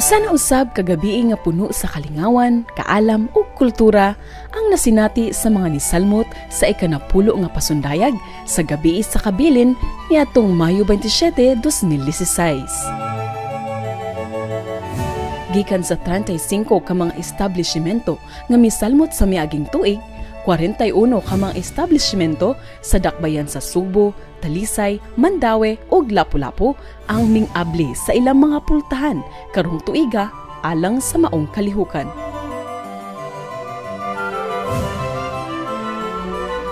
Usa na usab kagabii nga puno sa kalingawan, kaalam ug kultura ang nasinati sa mga nisalmot sa ikanapulo nga pasundayag sa Gabii sa Kabilin niadtong Mayo 27, 2016. Gikan sa 35 ka mga establishmento nga misalmot sa miaging tuig, 41 ka mga establishmento sa dakbayan sa Sugbo, Talisay, Mandaue ug Lapu-Lapu ang ming-abli sa ilang mga pultahan karong tuiga alang sa maong kalihukan.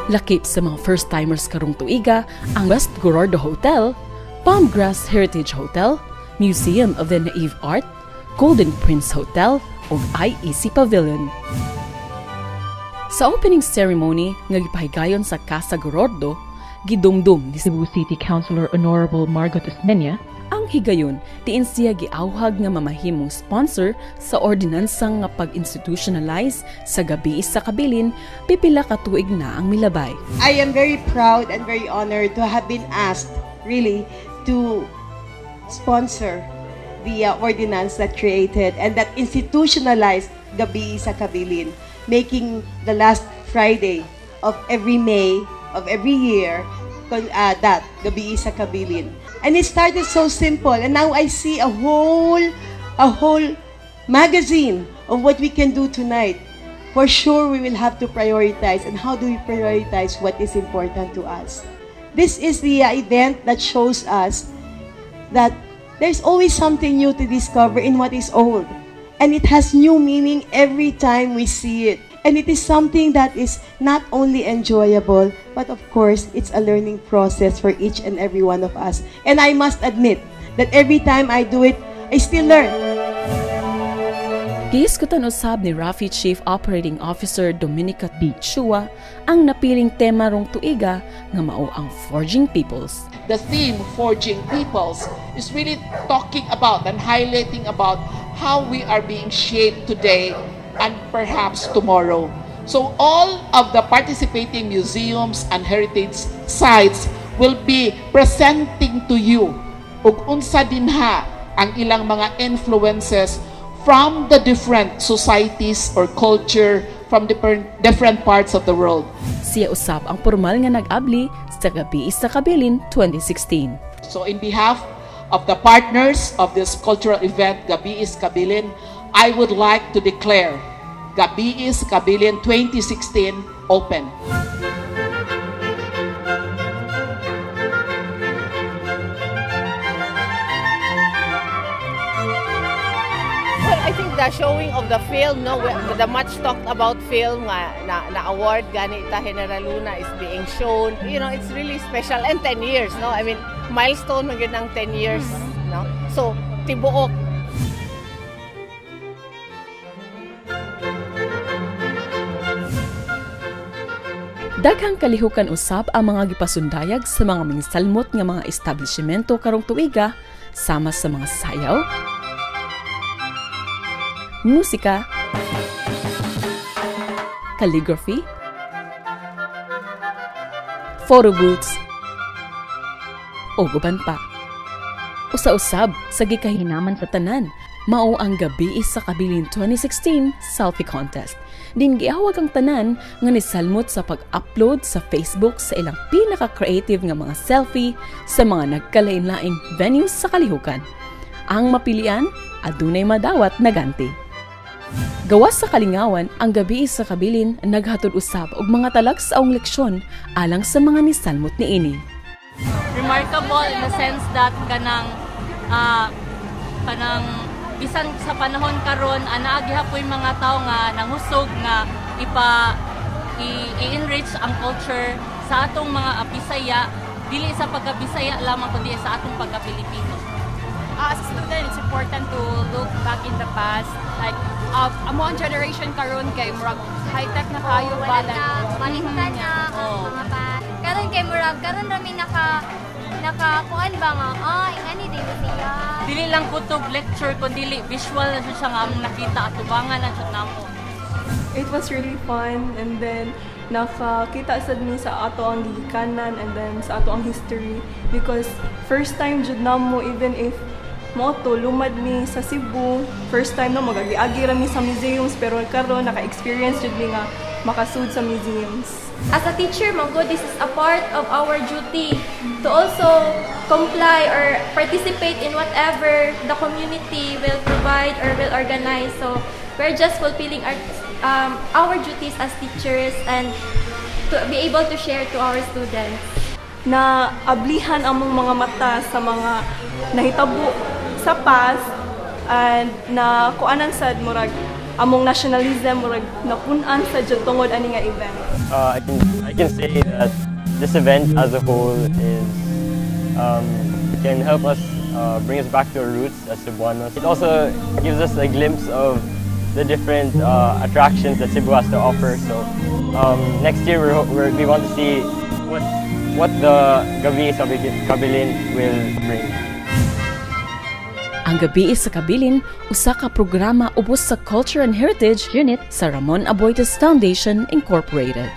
Lakip sa mga first-timers karong tuiga ang West Gorordo Hotel, Palmgrass Heritage Hotel, Museum of the Naive Art, Golden Prince Hotel ug IEC Pavilion. Sa opening ceremony nga gipahigayon sa Casa Gorordo, gidumdum ni Cebu City Councilor Honorable Margot Osmeña ang higayon diin siya giawhag nga mamahimong sponsor sa ordinansang nga pag-institutionalize sa Gabii sa Kabilin pipila ka tuig na ang milabay. I am very proud and very honored to have been asked really to sponsor the ordinance that created and that institutionalized Gabii sa Kabilin, making the last Friday of every May of every year that Gabii sa Kabilin. And it started so simple, and now I see a whole magazine of what we can do tonight. For sure, we will have to prioritize, and how do we prioritize what is important to us? This is the event that shows us that there's always something new to discover in what is old. And it has new meaning every time we see it. And it is something that is not only enjoyable, but of course, it's a learning process for each and every one of us. And I must admit that every time I do it, I still learn. Gihisgutan usab ni Rafi Chief Operating Officer Dominica B. Chua ang napiling tema rong tuiga nga mao ang Forging Peoples. The theme Forging Peoples is really talking about and highlighting about how we are being shaped today and perhaps tomorrow. So all of the participating museums and heritage sites will be presenting to you ug unsa dinha ang ilang mga influences from the different societies or culture from different parts of the world. Siya usab ang pormal nga nag-abli sa Gabii sa Kabilin 2016. So in behalf of the partners of this cultural event, Gabii sa Kabilin, I would like to declare Gabii sa Kabilin 2016 open. Well, I think the showing of the film, no, the much talked about film nga na award gani ta General Luna is being shown. It's really special. And 10 years, no? I mean, milestone man gyud ang 10 years, no? So, tibuok. Daghang kalihukan usab ang mga gipasundayag sa mga mingsalmot nga mga establishmento karong tuiga sama sa mga sayaw, musika, calligraphy, photo booths, ug uban pa. Usa-usab sa gikahinaman sa tanan, mao ang Gabii sa Kabilin 2016 Selfie Contest. Din giawag ang tanan nga nisalmot sa pag-upload sa Facebook sa ilang pinaka-creative nga mga selfie sa mga nagkalain-laing venues sa kalihukan. Ang mapilian, adunay madawat na ganti. Gawas sa kalingawan, ang Gabii sa Kabilin naghatod usab og mga talagsaong leksyon alang sa mga nisalmot niini. Remarkable in the sense that kanang bisan sa panahon karon ana gihapoy mga tawo nga nangusog nga i-enrich ang culture sa atong mga Bisaya, dili sa pagka-Bisaya lamang kundi sa atong pagka-Pilipino. As a student, it's important to look back in the past. Like, amo ang generation karon kay murag high-tech na kayo Oo, ba? Wala na, malimutan na ang mga pa. Karon kay murag, karon rami naka kuan ba nga, ingani din siya. Dili lang kutob lecture, kundi visual na siya nga among nakita, atubangan na siya namo. It was really fun, and then nakakita sad mi sa ato ang gihikanan and then sa ato ang history, because first time jud namo, even if Mao to, lumad mi sa Cebu. First time, no, magagi-agi ra mi sa museums, pero karon naka-experience jud mi nga makasud sa museums. As a teacher, man gud, this is a part of our duty to also comply or participate in whatever the community will provide or will organize. So we're just fulfilling our duties as teachers and to be able to share to our students. Na ablihan among mga mata sa mga nahitabo sa past and na kuanan sad, murag among nationalism murag napun-an sa jud tungod ani nga event. I can say that this event as a whole is can help us bring us back to our roots as Cebuanos. It also gives us a glimpse of the different attractions that Cebu has to offer. So next year we want to see what the Gabii sa Kabilin will bring. Ang Gabii sa Kabilin, usa ka programa ubos sa Culture and Heritage Unit sa Ramon Aboitiz Foundation Incorporated.